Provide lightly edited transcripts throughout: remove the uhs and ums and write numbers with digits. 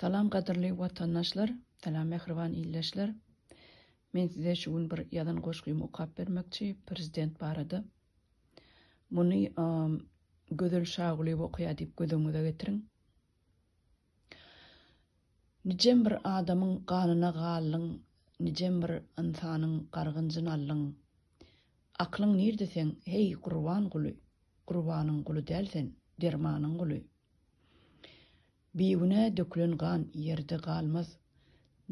Salam gadyrly watandaşlar, salam mähriban ildeşler. Men size şu gün bir ýazan goşgymy okap bermekçi prezident barada. Muny Gözel Şagulyýewa okaýar diýip göz öňüňize getiriň. Nijem bir adamyň ganyna galdyň, Nijem bir ynsanyň gargynjyn aldyň. Aklyň nirde seň, heý, Gurban guly, Gurbanyň guly däl sen, dermanyň guly. Bigünä dökülen gan ýerde galmaz,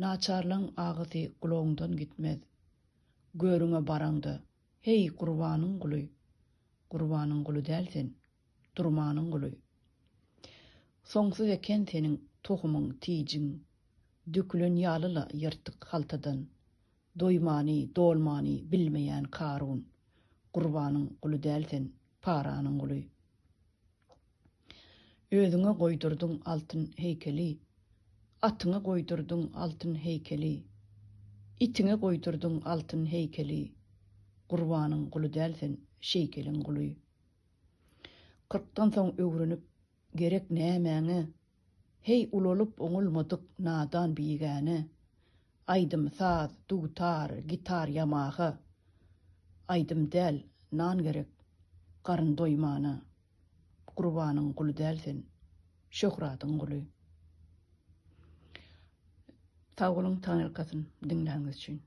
Naçarlaň agysy gulagyňdan gitmez. Görüňe baraňda, heý, Gurbanyň guly, Gurbanyň guly däl sen, Durmanyň guly. Soňsuz eken seniň tohumyň, tijiň, Dökülen ýaly-la ýyrtyk haltadan. Doýmany, dolmany bilmeýän Karun, Gurbanyň guly däl sen, paranyň guly. Özüňe goýdurdyň altyn heýkeli, Atyňa goýdurdyň altyn heýkeli, Itiňe goýdurdyň altyn heýkeli, Gurbanyň guly däl sen, şeýkeliň guly. Kyrkdan soň öwrenip gerek nämäňe, Heý, ulalyp oňulmadyk nadan bigäne, Aýdym-saz, dutar, gitar, ýamaha, Aýdym däl, nan gerek, garyn doýmana, Gurbanyň guly däl sen, şöhratyň guly. Sag boluň, Taňyrkasyn diňläniňiz üçin.